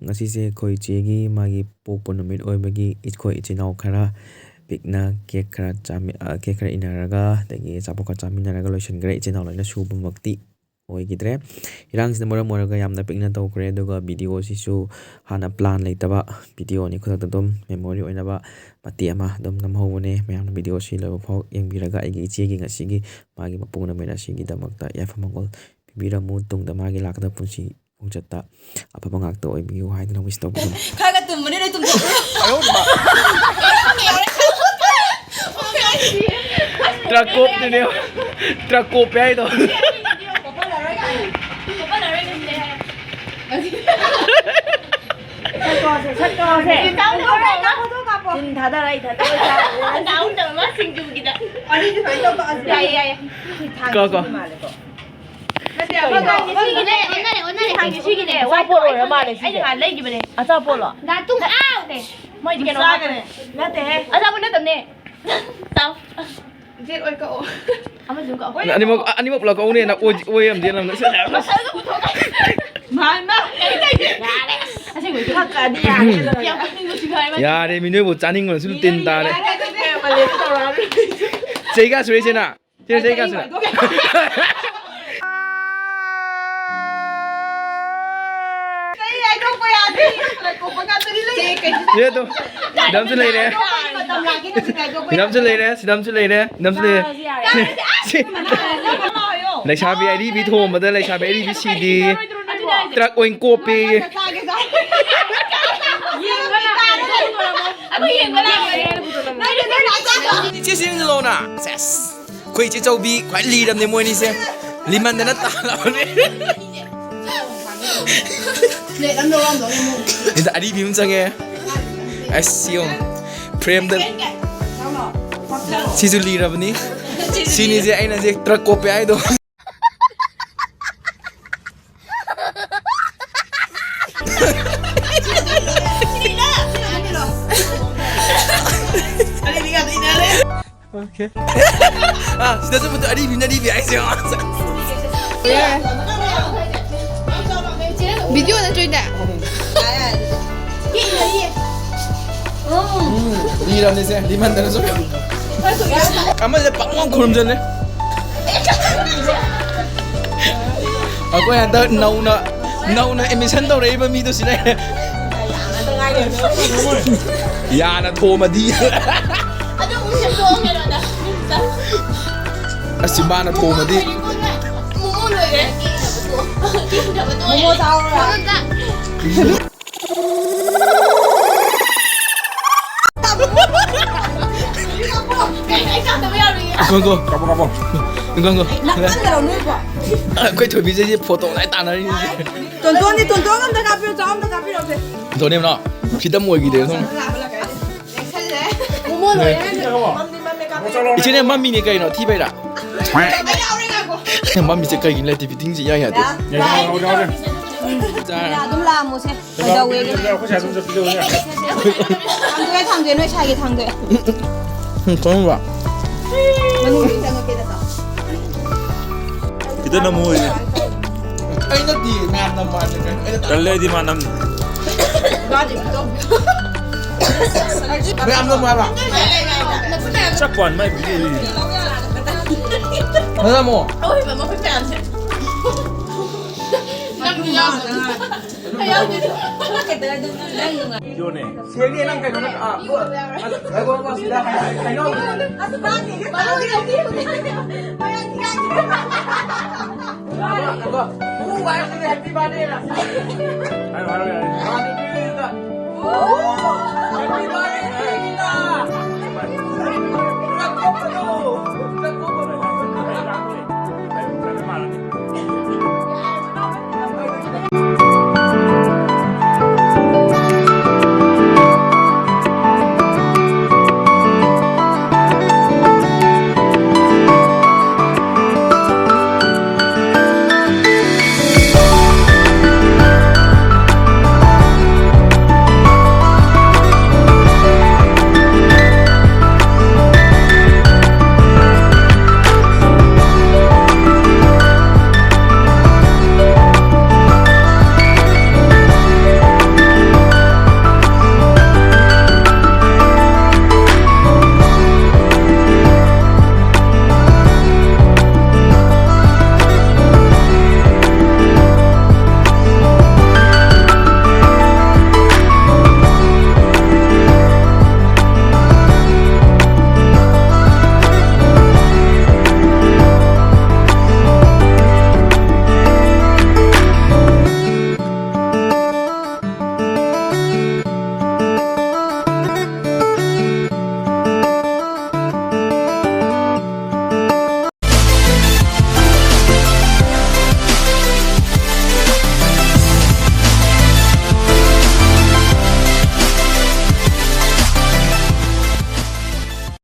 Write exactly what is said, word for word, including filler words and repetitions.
ꯉꯁꯤꯁꯦ ꯑꯩꯈꯣꯏ ꯏꯆꯦꯒꯤ ꯃꯥꯒꯤ ꯄꯣꯛꯄ ꯅꯨꯃꯤꯠ ꯑꯣꯏꯕꯒꯤ ꯑꯩꯈꯣꯏ ꯏꯆꯤꯟ ꯏꯅꯥꯎ ꯈꯔ ꯄꯤꯛꯅ ꯀꯦꯛ ꯈꯔ ꯆꯥꯃꯤ-, ꯑ, ꯀꯦꯛ ꯈꯔ ꯏꯟꯅꯔꯒ, ꯑꯗꯒꯤ ꯑꯆꯥꯄꯣꯠ ꯈꯔ ꯆꯥꯃꯤꯟꯅꯔꯒ ꯂꯣꯏꯁꯤꯟꯈ꯭ꯔꯦ, ꯏꯆꯤꯟ ꯏꯅꯥꯎ ꯂꯣꯏꯅ ꯁꯨꯕꯃꯛꯇꯤ ꯑꯣꯏꯈꯤꯗ꯭ꯔꯦ꯫ ꯏꯔꯥꯡꯁꯤꯅ ꯃꯔꯝ ꯑꯣꯏꯔꯒ ꯌꯥꯝꯅ ꯄꯤꯛꯅ ꯇꯧꯈ꯭ꯔꯦ꯫ ꯑꯗꯨꯒ ꯚꯤꯗꯤꯑꯣꯁꯤꯁꯨ ꯍꯥꯟꯅ ꯄ꯭ꯂꯥꯟ ꯂꯩꯇꯕ ꯚꯤꯗꯤꯑꯣꯅꯤ, ꯈꯨꯗꯛꯇ ꯑꯗꯨꯝ ꯃꯦꯃꯣꯔꯤ ꯑꯣꯏꯅꯕ ꯃꯇꯦꯛ ꯑꯃ ꯑꯗꯨꯝ ꯅꯝꯍꯧꯕꯅꯦ꯫ ꯃꯌꯥꯝꯅ ꯚꯤꯗꯤꯑꯣꯁꯤ ꯂꯣꯏꯕ ꯐꯥꯎ ꯌꯦꯡꯕꯤꯔꯒ ꯑꯩꯒꯤ ꯏꯆꯦꯒꯤ ꯉꯁꯤꯒꯤ ꯃꯥꯒꯤ ꯃꯄꯣꯛ ꯅꯨꯃꯤꯠ ꯑꯁꯤꯒꯤꯗꯃꯛꯇ ꯌꯥꯏꯐ ꯃꯪꯒꯣꯜ ꯄꯤꯕꯤꯔꯝꯃꯨ꯫ ꯇꯨꯡꯗ ꯃꯥꯒꯤ ꯂꯥꯛꯀꯗꯕ ꯄꯨꯟꯁꯤ ꯈꯣꯡꯆꯠꯇ ꯑꯐꯕ ꯉꯥꯛꯇ ꯑꯣꯏꯕꯤꯌꯨ ꯍꯥꯏꯗꯨꯅ ꯋꯤꯁ ꯇꯧꯕꯤꯔꯝꯃꯨ꯫ ꯈꯔꯒ ꯇꯨꯝꯕꯅꯦ, ꯅꯣꯏ ꯇꯨꯝꯊꯣꯛꯈ꯭ꯔꯣ꯫ ꯇ꯭ꯔꯛ ꯀꯣꯞꯇꯨꯅꯦ꯫ ꯇ꯭ꯔꯛ ꯀꯣꯞꯄꯦ ꯍꯥꯏꯗꯣ꯫ ꯁꯠꯇꯣꯛꯑꯁꯦ, ꯁꯠꯇꯣꯛꯑꯁꯦ꯫ ꯇꯤꯟ ꯊꯥꯗꯔ ꯑꯩ ꯏꯊꯟꯇ ꯑꯣꯏ ꯆꯥꯔꯦ꯫ ꯗꯥꯎꯟ ꯇꯧꯔꯒ ꯁꯤꯡꯖꯨꯒꯤꯗ꯫ ꯌꯥꯏꯌꯦ, ꯌꯥꯏꯌꯦ꯫ ꯀꯣ, ꯀꯣ꯫ ꯅꯠꯇꯦ, ꯑꯃꯗꯣ, ꯑꯃꯗꯣ꯫ ꯁꯤꯒꯤꯅꯦ, ꯑꯣꯟꯅꯔꯦ, ꯑꯣꯟꯅꯔꯦ꯫ ꯁꯤꯒꯤꯅꯦ, ꯁꯤꯒꯤꯅꯦ, ꯋꯥꯏꯠ ꯄꯣꯠ ꯑꯣꯏꯔ ꯃꯥꯜꯂꯦ ꯁꯤꯁꯦ꯫ ꯑꯩꯅ ꯅꯍꯥꯟ ꯂꯩꯈꯤꯕꯅꯦ꯫ ꯑꯆꯥꯄꯣꯠꯂꯣ? ꯗꯥ ꯇꯨꯡ ꯑꯥꯎ! ꯃꯣꯏꯗꯤ ꯀꯩꯅꯣ ꯆꯥꯒꯅꯦ꯫ ꯅꯠꯇꯦꯍꯦ꯫ ꯑꯆꯥꯄꯣꯠ ꯅꯠꯇꯕꯅꯦ꯫ ꯆꯥꯎ꯫ ꯖꯦꯠ ꯑꯣꯏ ꯀꯛꯑꯣ꯫ ꯑꯃꯁꯨ ꯀꯛꯑꯣ꯫ ꯑꯅꯤꯃꯛ, ꯑꯅꯤꯃꯛ ꯄꯨꯂꯞ ꯀꯛꯎꯅꯦ, ꯅꯪ ꯑꯣꯏ-, ꯑꯣꯏ ꯑꯃꯗꯤ ꯅꯪ꯫ ꯃꯥ, ꯃꯥ꯫ ꯌꯥꯔꯦ꯫ ꯑꯁꯦꯡꯕꯩꯁꯨ꯫ ꯐꯛꯀꯗꯤ ꯌꯥꯔꯦ꯫ ꯌꯥꯝ ꯀꯛꯅꯤꯡꯕꯁꯨ ꯌꯥꯎꯋꯦ꯫ ꯌꯥꯔꯦ, ꯃꯤ ꯅꯣꯏꯕꯨ ꯆꯥꯅꯤꯡꯕꯅꯁꯨ ꯇꯤꯟ ꯇꯥꯔꯦ꯫ ꯆꯍꯤ ꯀꯌꯥ ꯁꯨꯔꯦ ꯏꯆꯦꯅ? ꯏꯆꯦ, ꯆꯍꯤ ꯀꯌꯥ ꯁꯨꯔꯦ? ꯆꯍꯤ ꯍꯥꯏꯗꯣꯛꯄ ꯌꯥꯗꯦ꯫ ꯂꯩꯀꯣꯛꯄ ꯉꯥꯛꯇꯅꯤ ꯂꯩ꯫ ꯏꯆꯦ ꯑꯗꯨꯝ꯫ ꯁꯤꯗꯝꯁꯨ ꯂꯩꯔꯦ꯫ ꯃꯇꯝ ꯂꯥꯛꯈꯤꯅ ꯁꯤꯗ ꯍꯥꯏꯗꯣꯛꯄ ꯁꯤꯗꯝꯁꯨ ꯂꯩꯔꯦ, ꯁꯤꯗꯝꯁꯨ ꯂꯩꯔꯦ, ꯁꯤꯗꯝꯁꯨ ꯂꯩꯔꯦ꯫ ꯁꯤ-, ꯂꯩꯁꯥꯕꯤ ꯑꯔꯤꯕꯤ ꯊꯣꯝꯕꯗ ꯂꯩꯁꯥꯕꯤ ꯑꯔꯤꯕꯤ ꯁꯤꯗꯤ꯫ ꯇ꯭ꯔꯛ ꯑꯣꯏꯅ ꯀꯣꯞꯄꯦꯌꯦ꯫ ꯏꯆꯦ ꯁꯤ ꯌꯦꯡꯁꯤꯜꯂꯣꯅ꯫ ꯁꯦꯁ꯫ ꯑꯩꯈꯣꯏ ꯏꯆꯦ ꯆꯧꯕꯤ ꯈ꯭ꯋꯥꯏ ꯂꯤꯔꯕꯅꯦ ꯃꯣꯏꯅꯤꯁꯦ꯫ ꯂꯤꯃꯟꯗꯅ ꯇꯥꯜꯂꯕꯅꯦ꯫ ꯁꯤꯗ ꯑꯔꯤꯕꯤ ꯑꯃ ꯆꯪꯉꯦ꯫ ꯑꯁ, ꯁꯤ ꯌꯦꯡꯉꯣ꯫ ꯐ꯭ꯔꯦꯝꯗ꯫ ꯁꯤꯁꯨ ꯂꯤꯔꯕꯅꯤ꯫ ꯁꯤꯅꯤꯁꯦ ꯑꯩꯅ ꯁꯦ ꯇ꯭ꯔꯛ ꯀꯣꯞꯄꯦ ꯍꯥꯏꯗꯣ꯫ Okay. ꯑꯥ, ꯁꯤꯗꯁꯨ ꯃꯗꯨ ꯑꯔꯤꯕꯤꯅ ꯑꯔꯤꯕꯤ ꯍꯥꯏꯁꯦ꯫ ꯚꯤꯗꯤꯑꯣ ꯅꯠꯇ꯭ꯔꯣꯏꯅꯦ? ꯎꯝ, ꯂꯤꯔꯕꯅꯤꯁꯦ, ꯂꯤꯃꯟꯗꯅꯁꯨ꯫ ꯑꯃꯁꯦ ꯄꯪꯈꯨꯝ ꯈꯨꯔꯨꯝꯖꯜꯂꯦ꯫ ꯑꯩꯈꯣꯏ ꯍꯟꯗꯛ ꯅꯧꯅ, ꯅꯧꯅ ꯑꯦꯗꯃꯤꯁꯟ ꯇꯧꯔꯛꯏꯕ ꯃꯤꯗꯨ ꯁꯤꯅꯦ꯫ ꯌꯥꯅ ꯊꯣꯝꯃꯗꯤ꯫ ꯑꯗꯨ ꯑꯃꯨꯛ ꯁꯦꯝꯗꯣꯛꯑꯣ ꯀꯩꯅꯣꯗ꯫ ꯑꯁꯤ ꯃꯥꯅ ꯊꯣꯝꯃꯗꯤ꯫ ꯃꯣꯃꯣ ꯂꯣꯏꯔꯦ꯫ ꯃꯣꯃꯣ ꯆꯥꯎꯔꯣ꯫ ꯉꯥꯏꯈꯣ꯫ ꯀꯥꯞꯄꯣ, ꯀꯥꯞꯄꯣ꯫ ꯉꯥꯏꯈꯣ꯫ ꯅꯛꯃꯟꯗ꯭ꯔꯣ ꯅꯣꯏꯕꯣ? ꯑꯩꯈꯣꯏ ꯊꯣꯏꯕꯤꯁꯦ ꯐꯣꯇꯣ ꯂꯥꯏ ꯇꯥꯟꯅꯔꯤꯅꯦ꯫ ꯇꯣꯟꯇꯣꯟꯗꯤ, ꯇꯣꯟꯇꯣꯟ ꯑꯝꯇ ꯀꯥꯞꯄꯤꯔꯣ, ꯆꯥꯎ ꯑꯝꯇ ꯀꯥꯞꯄꯤꯔꯣ, ꯁꯦ꯫ ꯇꯣꯟꯇꯣꯟ ꯏꯕꯅꯣ, ꯈꯤꯇꯪ ꯑꯣꯏꯈꯤꯗꯦ ꯁꯨꯝ꯫ ꯃꯣꯃꯣ ꯂꯣꯏꯔꯦ ꯍꯥꯏꯅ ꯃꯝꯗꯤ ꯃꯝꯃꯦ ꯀꯥꯞꯄꯤꯔꯣ꯫ ꯏꯆꯦꯅꯦ, ꯃꯝꯃꯤꯅꯦ ꯀꯩꯅꯣ, ꯊꯤꯕꯩꯔꯥ? ꯑꯩ ꯌꯥꯎꯔꯦ, ꯉꯥꯏꯈꯣ꯫ ꯃꯝꯃꯤꯁꯦ ꯀꯩꯒꯤꯅꯣ, ꯂꯩꯇꯦ, ꯐꯤꯠꯇꯤꯡꯁꯦ ꯏꯌꯥ ꯌꯥꯗꯦ꯫ ꯌꯥ, ꯌꯥ, ꯌꯥ, ꯌꯥ, ꯌꯥ꯫ ꯆꯥꯔꯦ꯫ ꯑꯗꯨꯝ ꯂꯥꯛꯑꯝꯃꯣꯁꯦ꯫ ꯀꯩꯗꯧꯋꯦꯒꯦ? ꯑꯩꯈꯣꯏ ꯁꯥꯏ ꯑꯗꯨꯝ ꯆꯠꯄꯤꯔꯣ꯫ ꯊꯥꯡꯗꯣꯛꯑꯦ, ꯊꯥꯡꯗꯣꯛꯑꯦ, ꯅꯣꯏ ꯁꯥꯏꯒꯤ ꯊꯥꯡꯗꯣꯛꯑꯦ꯫ ꯎꯝ, ꯈꯪꯕ꯭ꯔꯥ? ꯃꯅꯨꯡꯗ ꯆꯪꯉꯛꯀꯦ ꯅꯠꯇ꯭ꯔꯣ? ꯈꯤꯇꯪ ꯅꯝꯃꯨ ꯍꯣꯏꯅꯦ꯫ ꯑꯩ ꯅꯠꯇꯦ, ꯃꯌꯥꯝ ꯅꯝꯃꯣ ꯍꯥꯏꯕꯅꯦ ꯀꯩꯅꯣ꯫ ꯑꯩꯅ ꯇꯜꯂꯦ ꯑꯩꯗꯤ ꯃꯥ ꯅꯝ꯫ ꯃꯌꯥꯝ ꯅꯝꯃꯣ ꯍꯥꯏꯕ꯫ ꯆꯞ ꯄꯥꯟ ꯃꯥꯏ ꯚꯤꯗꯤꯑꯣ꯫ ꯐꯖꯅ ꯅꯝꯃꯣ꯫ ꯑꯋꯣꯏꯕ ꯃꯈꯨꯠ ꯃꯌꯥꯝꯁꯦ꯫ ꯅꯪꯁꯨ ꯌꯥꯎꯗꯕ꯫ ꯚꯤꯗꯤꯑꯣꯅꯦ꯫ ꯁꯦꯡꯉꯦ ꯅꯪ ꯀꯩꯅꯣ ꯅꯪ, ꯑꯥ, ꯉꯥꯏꯈꯣ, ꯉꯥꯏꯈꯣ, ꯁꯤꯗ ꯍꯥꯏ-, ꯍꯥꯏꯅꯧ꯫ ꯑꯁ, ꯃꯥꯒꯤ ꯍꯦꯛ ꯇꯧꯔꯒ ꯂꯩꯕꯤꯕꯅꯦ꯫ ꯃꯌꯥꯡ ꯏꯀꯥꯏ꯫ ꯉꯥꯏꯈꯣ, ꯉꯥꯏꯈꯣ꯫ ꯎ ꯋꯥꯏ ꯍꯥꯏꯕꯅꯦ, happy birthday ꯅ꯫ ꯍꯥꯏꯔꯣ, ꯍꯥꯏꯔꯣ, ꯌꯥꯔꯦ꯫ ꯑꯥ, ꯅꯨꯄꯤꯗꯨꯗ꯫ ꯎ! Happy birthday ꯅ꯫